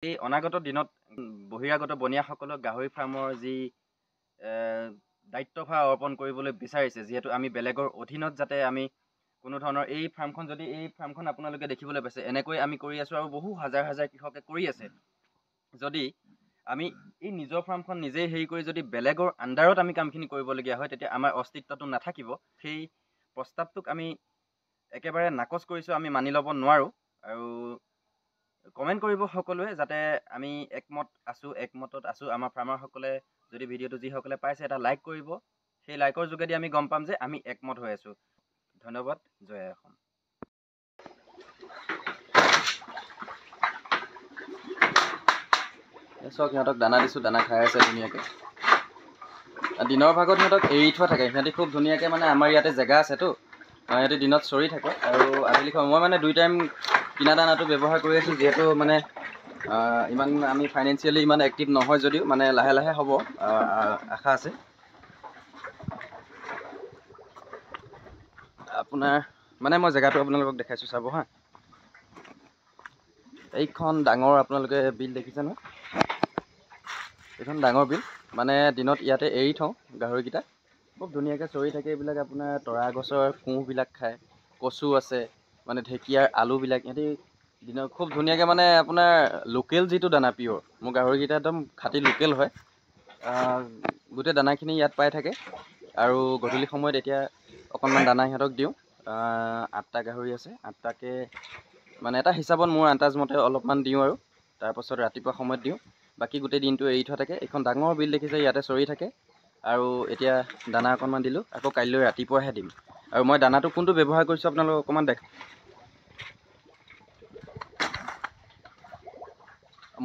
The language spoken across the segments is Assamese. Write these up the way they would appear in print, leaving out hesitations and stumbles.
এই অনাগত দিনত বহিৰাগত বনিয়াসকলক গাহৰি ফাৰ্মৰ যি দায়িত্বভাৰ অৰ্পণ কৰিবলৈ বিচাৰিছে, যিহেতু আমি বেলেগৰ অধীনত যাতে আমি কোনো ধৰণৰ এই ফাৰ্মখন, যদি এই ফাৰ্মখন আপোনালোকে দেখিবলৈ পাইছে, এনেকৈ আমি কৰি আছোঁ আৰু বহু হাজাৰ হাজাৰ কৃষকে কৰি আছে। যদি আমি এই নিজৰ ফাৰ্মখন নিজেই হেৰি কৰি যদি বেলেগৰ আণ্ডাৰত আমি কামখিনি কৰিবলগীয়া হয়, তেতিয়া আমাৰ অস্তিত্বটো নাথাকিব। সেই প্ৰস্তাৱটোক আমি একেবাৰে নাকচ কৰিছোঁ, আমি মানি ল'ব নোৱাৰোঁ। আৰু কমেণ্ট কৰিব সকলোৱে যাতে আমি একমত আছোঁ, একমতত আছোঁ। আমাৰ ফাৰ্মাৰসকলে যদি ভিডিঅ'টো যিসকলে পাইছে এটা লাইক কৰিব, সেই লাইকৰ যোগেদি আমি গম পাম যে আমি একমত হৈ আছোঁ। ধন্যবাদ, জয় আই অসম। চাওক, সিহঁতক দানা দিছোঁ, দানা খাই আছে ধুনীয়াকৈ। দিনৰ ভাগত সিহঁতক এৰি থোৱা থাকে, সিহঁতি খুব ধুনীয়াকৈ, মানে আমাৰ ইয়াতে জেগা আছেতো, সিহঁতি দিনত চৰি থাকে। আৰু আবেলি সময় মই মানে 2 টাইম কিনা দানাটো ব্যৱহাৰ কৰি আছোঁ, যিহেতু মানে ইমান আমি ফাইনেন্সিয়েলি ইমান এক্টিভ নহয় যদিও মানে লাহে লাহে হ'ব আশা আছে। আপোনাৰ মানে মই জেগাটো আপোনালোকক দেখাইছোঁ, চাব হা। এইখন ডাঙৰ আপোনালোকে বিল দেখিছে নহয়, এইখন ডাঙৰ বিল। মানে দিনত ইয়াতে এৰি থওঁ গাহৰিকেইটা, খুব ধুনীয়াকৈ চৰি থাকে। এইবিলাক আপোনাৰ তৰা গছৰ কোঁহবিলাক খায়, কচু আছে, মানে ঢেকীয়াৰ আলুবিলাক সিহঁতি দিনত খুব ধুনীয়াকৈ, মানে আপোনাৰ লোকেল যিটো দানা পিয়'ৰ, মোৰ গাহৰিকেইটা একদম খাটি লোকেল হয়। গোটেই দানাখিনি ইয়াত পাই থাকে। আৰু গধূলি সময়ত এতিয়া অকণমান দানা সিহঁতক দিওঁ। 8টা গাহৰি আছে, 8টাকে মানে এটা হিচাপত মোৰ আন্দাজ মতে অলপমান দিওঁ আৰু তাৰপাছত ৰাতিপুৱা সময়ত দিওঁ। বাকী গোটেই দিনটো এৰি থোৱা থাকে। এইখন ডাঙৰ বিল দেখিছে, ইয়াতে চৰি থাকে। আৰু এতিয়া দানা অকণমান দিলোঁ, আকৌ কাইলৈ ৰাতিপুৱাহে দিম। আৰু মই দানাটো কোনটো ব্যৱহাৰ কৰিছোঁ আপোনালোকক অকণমান দেখ,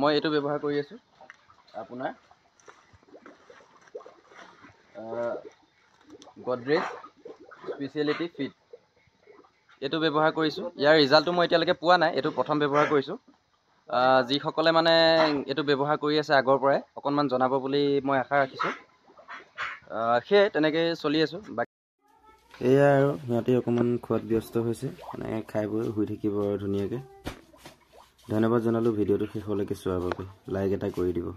মই এইটো ব্যৱহাৰ কৰি আছোঁ আপোনাৰ গডৰেজ স্পেচিয়েলিটি ফিড, এইটো ব্যৱহাৰ কৰিছোঁ। ইয়াৰ ৰিজাল্টটো মই এতিয়ালৈকে পোৱা নাই, এইটো প্ৰথম ব্যৱহাৰ কৰিছোঁ। যিসকলে মানে এইটো ব্যৱহাৰ কৰি আছে আগৰ পৰাই অকণমান জনাব বুলি মই আশা ৰাখিছোঁ। সেয়াই তেনেকৈ চলি আছোঁ। বাকী এয়া আৰু সিহঁতি অকণমান খোৱাত ব্যস্ত হৈছে, মানে খাই বৈ শুই থাকিব আৰু ধুনীয়াকৈ। ধন্যবাদ জনালোঁ ভিডিঅ'টো শেষলৈকে চোৱাৰ বাবে, লাইক এটা কৰি দিব।